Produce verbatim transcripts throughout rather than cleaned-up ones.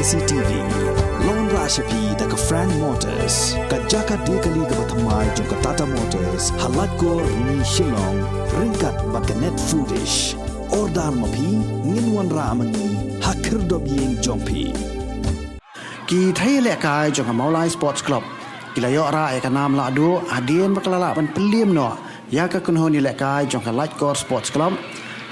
C T V. Long ra sha phi da ka Frank Motors, ka jaka die kali kaba thymmai jong ka Tata Motors, ha Laitkor, Shillong, ryngkat bad ka Net Foodish. Order ma phi, ngin wanrah ma ngi ha khyrdop ïing jong phi. Ki thei lehkai jong ka Mawlai Sports Club ki la ïoh rah ïa ka nam lahduh hadien ba ka la lah ban pynliem noh ïa ka kynhun ïalehkai jong ka Laitkor Sports Club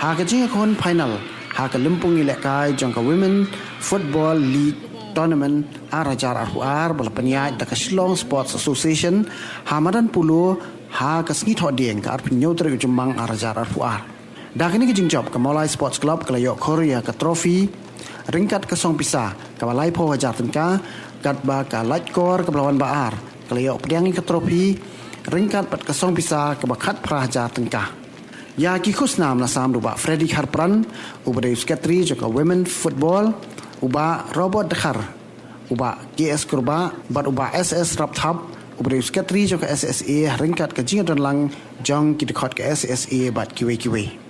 ha ka jingïakhun final ha ka lympung ïalehkai jong ka Women Football League Tournament ar hajar arphew ar ba la pynïaid da ka Shillong Sports Association ha madan Polo ha ka sngi Thohdieng ka arphew hynñiew tarik u Jymmang ar hajar arphew ar. Da kane ka jingjop ka Mawlai Sports Club ka la ïoh khur ïa ka trophy ryngkat ka song pisa kaba laiphew hajar tyngka, katba ka Laitkor kaba la wan ba ar ka la ïoh pdiang ïa ka trophy ryngkat bad ka song pisa kaba khatphra hajar tyngka. Ïa ki khusnam la sam da u Bah Freddy Kharpran, uba dei u sekretari jong ka Women Football, u Bah Robert Dkhar, u Bah K S Kurbah bad u Bah S S Rapthap, uba dei u sekretari jong ka S S A, ryngkat ka jingdon lang jong ki dkhot ka S S A bad kiwei kiwei.